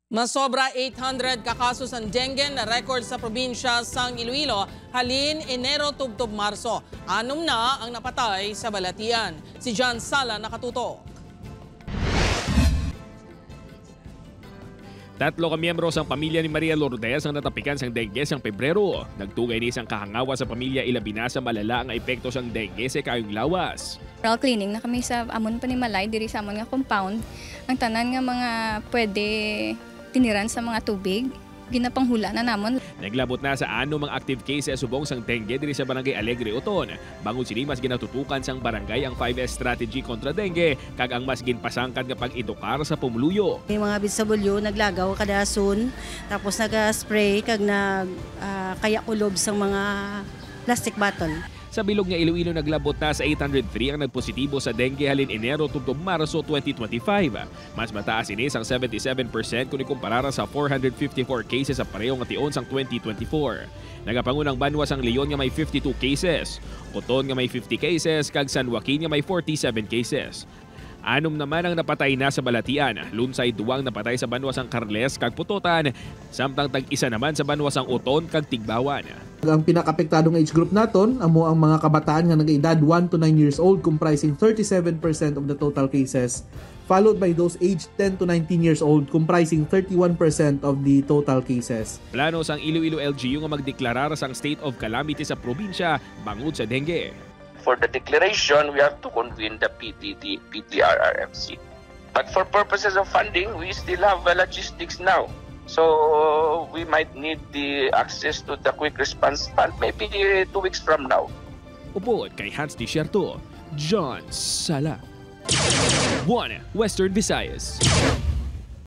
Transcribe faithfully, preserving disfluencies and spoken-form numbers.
Masobra eight hundred ka kaso sang dengue na record sa probinsya sang Iloilo halin Enero tubtob Marso. Anom na ang napatay sa balatian. Si John Sala nakatutok. Tatlo ka miyembro sang pamilya ni Maria Lourdes ang natapikan sang dengue sang Pebrero. Nagtugay ni sang kahangawa sa pamilya, ilabi na sa malala nga epekto sang dengue sa kaayong lawas. General cleaning na kami sa amon panimalay diri sa amon nga compound. Ang tanan nga mga pwede tiniran sa mga tubig, ginapanghula na namon. Naglabot na sa anom ang active cases subong sang dengue diri sa Barangay Alegre, Oton. Bangod sini, mas ginatutukan sang barangay ang five S strategy kontra dengue kag ang mas ginpasangkad nga pag-edukar sa pumuluyo. May mga B W naglagaw kada sun, tapos nag-spray kag nag ah, kaya kulob sang mga plastic bottle. Sa bilog nga Iloilo, naglabot na sa eight hundred three ang nagpositibo sa dengue halin Enero tubtob Marso twenty twenty-five. Mas mataas ini sang seventy-seven percent kon ikumpara sa four hundred fifty-four cases sa pareho nga tion sang twenty twenty-four. Nagapangunang banwa sang Leon nga may fifty-two cases, Oton nga may fifty cases, kag San Joaquin nga may forty-seven cases. Anom naman ang napatay na sa balatian, lunsay duwang napatay sa banwa sang Carles kag Pototan, samtang tag-isa naman sa banwa sang Oton kag Tigbauan. Ang pinakaapektadong age group naton amo ang mga kabataan nga nagaedad one to nine years old, comprising thirty-seven percent of the total cases, followed by those aged ten to nineteen years old, comprising thirty-one percent of the total cases. Plano sang Iloilo L G U nga magdeklarar sang state of calamity sa probinsya bangod sa dengue. For the declaration, we have to convene the P T T, P T R R M C. But for purposes of funding, we still have uh, logistics now. So we might need the access to the quick response fund maybe uh, two weeks from now. Upod kay Hans Desierto, John Sala. One Western Visayas.